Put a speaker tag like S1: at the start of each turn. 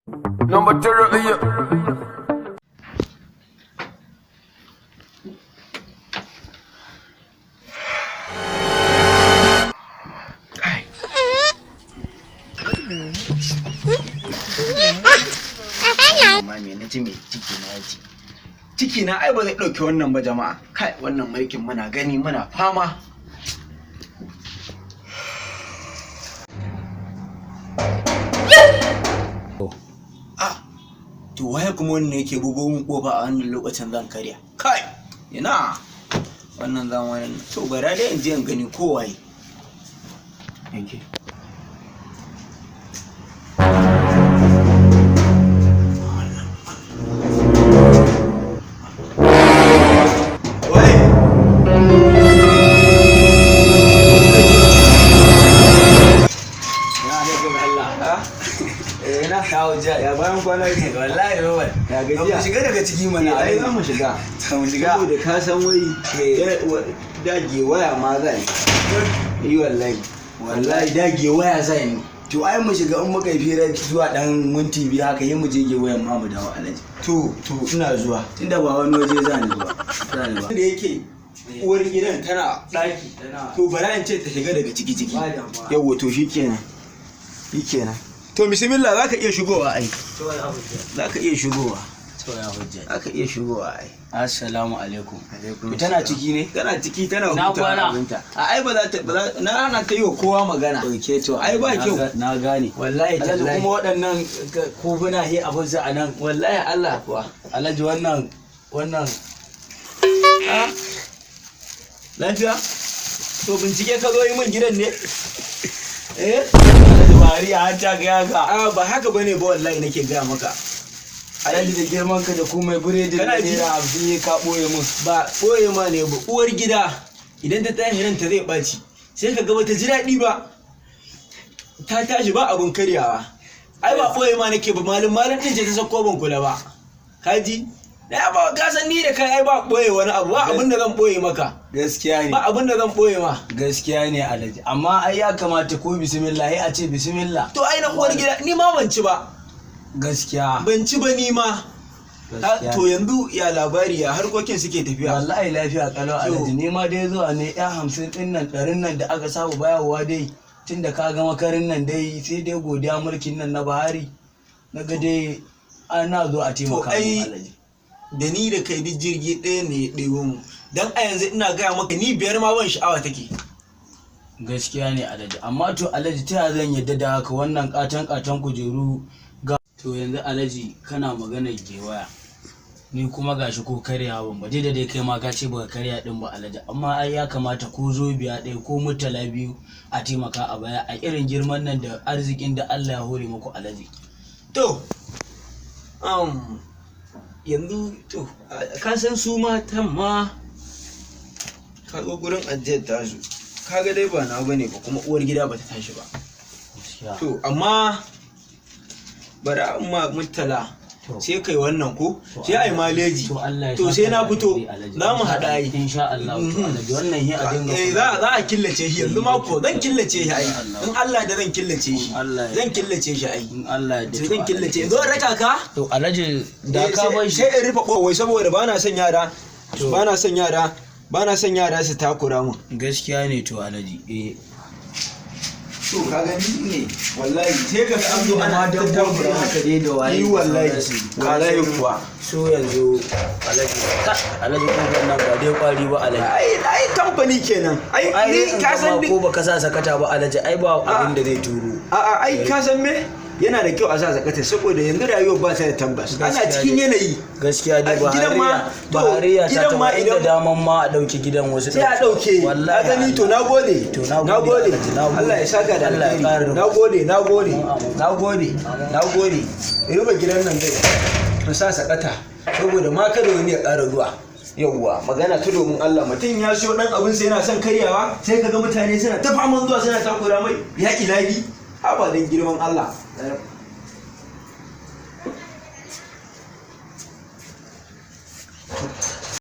S1: Number 3, yeah.
S2: Amma me na ci, me ciki na ya ci? Ciki na ai ba zai ɗauki wannan ba, jama'a. Kai, wannan mulkin muna gani muna fama. Ah, to waye kuma wannan yake bugo min kofa a wannan lokacin zan karya? Kai, ina wannan zamanin. To, bara dai in je in gani ko waye. Yanke. Waye?
S3: Allah.
S2: Eh, na
S3: Kawo jiya.
S2: Ya bayan kwana biyu?
S3: Wallahi Robert.
S2: Ya gajiya?
S3: Mu shiga daga ciki mana.
S2: Ai za mu shiga.
S3: Mu shiga.
S2: Saboda ka san wai dage waya ma zan yi. Wallahi. Wallahi dage waya zan yi.
S3: To ai mu shiga, in muka yi fira zuwa dan minti 5 haka yi, mu je wayan ma mu dawo, Alhaji.
S2: To, ina zuwa.
S3: Tunda ba wani waje za ni ba. Za ni ba.
S2: Da yake uwar gidan tana ɗaki. To, bara in ce ta shiga daga ciki ciki.
S3: Ba damuwa.
S2: Yawwa, to shikenan. Shikenan. To, bismillah, za ka iya shigowa ai.
S3: To ya hujja.
S2: Za ka iya shigowa.
S3: To ya hujja.
S2: Za ka iya shigowa ai.
S3: Assalamu alaikum.
S2: Alaikum.
S3: To tana ciki ne?
S2: Tana ciki, tana
S3: Na
S2: hutawa
S3: kwana.
S2: abinta. A ai ba za ta ba za na hana ta yi wa kowa magana.
S3: Oke, to
S2: Ai ba kyau.
S3: Na gane.
S2: Wallahi
S3: Alhaji,
S2: tallahi.
S3: kuma waɗannan kofuna he abin su a nan.
S2: Wallahi Allah kuwa.
S3: Alhaji, wannan
S2: Ah. Lafiya? To, bincike ka zo yi min gidan ne? Eh?
S3: Alhaji Buhari a hanta ga yaka.
S2: A ba haka bane ba, wallahi nake gaya maka.
S3: Alhaji, da girman ka da kuma biredin
S2: Kana
S3: da
S2: ji?
S3: ₦50 ya ka ɓoye mun.
S2: Ba ɓoye ma ne ba, uwar gida idan ta tashi ranta zai ɓaci. Sai ka ga bata ji daɗi ba. Ta tashi ba abun karyawa. Ai ba ɓoye ma nake ba, malin malin ɗin ce ta sako ban kula ba. Ka ji? Na ba ka san ni da kai ai ba ɓoye wani abu ba, abin da zan ɓoye maka.
S3: Gaskiya ne.
S2: Ba abin da zan ɓoye ma.
S3: Gaskiya ne, Alhaji, amma ai ya kamata ko bismillah ai a ce bismillah.
S2: To ai na uwar gida ni ma ban ci ba.
S3: Gaskiya.
S2: Ban ci ba ni ma.
S3: Gaskiya.
S2: To, yanzu ya labari, ya harkokin suke tafiya?
S3: Wallahi lafiya kalau, Alhaji. Ni ma dai zuwa ne ya 50 din nan, 100n nan da aka saba bayarwa dai, tunda ka ga makarin nan dai sai dai godiya, mulkin nan na Buhari na ga dai ana zo a taimaka
S2: ai
S3: mun, Alhaji.
S2: Da ni da kai duk jirgi ɗaya ne ya ɗebo mu. Dan a yanzu ina gaya maka ni 5 ma ban sha'awa take.
S3: Gaskiya ne, Alhaji, amma to Alhaji, ta yaya zan yadda da haka, wannan katon katon kujeru ga? To yanzu Alhaji, kana maganar gewaya, ni kuma gashi ko karya ban ba dai, da dai kai ma ka ce baka karya din ba, Alhaji, amma ai ya kamata ko zobiya ɗaya ko murtala 2 a taimaka a baya, a irin girman nan da arzikin da Allah ya hore muku, Alhaji.
S2: To, yanzu to, ka san su matan ma ka zo gurin ajiyar tasu. Ka ga dai ba na bane ba, kuma uwar gida ba ta tashi ba.
S3: Gaskiya.
S2: To, amma bari amma murtala
S3: To.
S2: sai kai wannan ko
S3: To
S2: sai ai maleji.
S3: To Allah ya
S2: To, sai
S3: saka
S2: na
S3: da
S2: fito
S3: alheri, Alhaji.
S2: za mu haɗa ai.
S3: Insha Allah. To Alhaji, wannan yi a dinga
S2: Eh,
S3: kula.
S2: za a killace shi yanzu ma ko zan killace shi ai.
S3: Insha Allah.
S2: In Allah da zan killace shi.
S3: In Allah ya
S2: Zan killace shi ai.
S3: In Allah ya
S2: Zan killace, zo in raka ka.
S3: To Alhaji, da
S2: Eh,
S3: ka
S2: sai-
S3: bar shi.
S2: sai in rufe kowai saboda ba na son yara
S3: To.
S2: ba na son yara ba na son yara su takura mun.
S3: Gaskiya ne, to Alhaji, eh.
S2: To, ka gani ne wallahi sai ka ga an zo ana
S3: ma dabbobi
S2: takura
S3: haka dai da waye
S2: yi
S3: da
S2: wallahi
S3: sauransu.
S2: wallahi kuwa.
S3: So yanzu Alhaji, ka Alhaji, kofar nan ba dai kwari ba, Alhaji.
S2: Ai kamfani kenan ai.
S3: Ai
S2: Ni
S3: in
S2: ka san
S3: ma
S2: ni
S3: ko baka sa sakata ba, Alhaji, ai ba abin da zai turo.
S2: A'a, ai ka san me, yana da kyau a sa zakata saboda yanzu rayuwar ba ta da tabbas, ana
S3: Gaskiya
S2: cikin
S3: dai.
S2: yanayi.
S3: Gaskiya dai.
S2: A gidan ma- to,
S3: Bahariya ta
S2: gidan ma
S3: taba inda
S2: idan-
S3: daman ma a dauki gidan wasu.
S2: Sai a ɗauke.
S3: Wallahi.
S2: Ka gani, to na gode.
S3: To na gode, Alhaji, na gode.
S2: Allah ya saka da
S3: Allah ya
S2: alheri.
S3: ƙara
S2: Na gode, na gode.
S3: Amin.
S2: Na gode, na gode. Rufe gidan nan dai in sa sakata saboda ma kada wani ya ƙara zuwa. Yauwa, magana ta domin Allah, mutum ya siyo dan abin sai yana son karyawa, sai kaga mutane suna ta faman zuwa suna takura mai. Ya ilahi, haba dan girman Allah.